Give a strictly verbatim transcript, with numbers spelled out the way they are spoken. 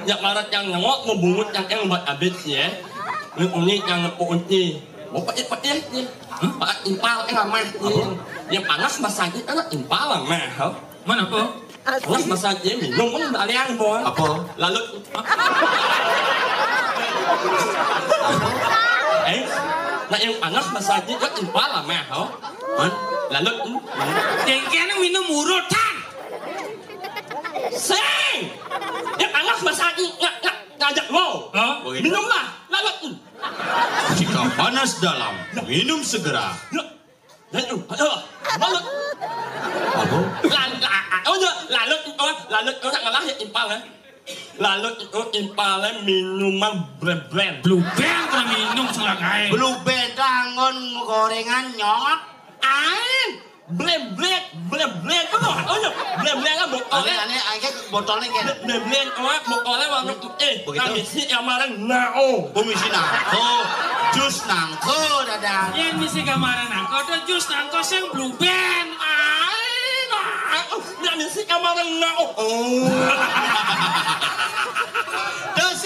Yang marat yang nyengok, membungut yang yang buat abis ya. Ini yang nepuk unti. Mau pakai pakai ya. Pakai impal yang amah. Yang panas masaknya kan impal amah. Mana apa? Panas masaknya minum kan balian boy. Apa? Lalu. Eh, nah yang panas masaknya kan impal amah. Man? Lalu. Dengkian minum urutan. Sing. Yang panas masaknya nggak nggak ngajak lo. Hah? Minumlah. Lalu. Jika panas dalam, minum segera. Ya. Lalu, ayo, lalu. Apa? Lalu, oh ya, lalu, oh, lalu, oh, nak ngalah ya impal ya. Lalu, oh, impal ya minuman brand-brand. Blue Band pernah minum seorang air. Blue Band anggon gorengan nyok. Air. Blend-blend, blend-blend, apa? Oh ya, blend-blend kan botolnya. Aneh-aneh, aja botolnya kayak. Blend-blend, oh, botolnya warna putih. Begitu. Kami sih yang marah nao. Komisi nangko, jus nangko, dadah. Yang misi gambaran nangko, ada jus nangko, yang Blue Band. Ayo, yang misi yang marah nao. Oh. Terus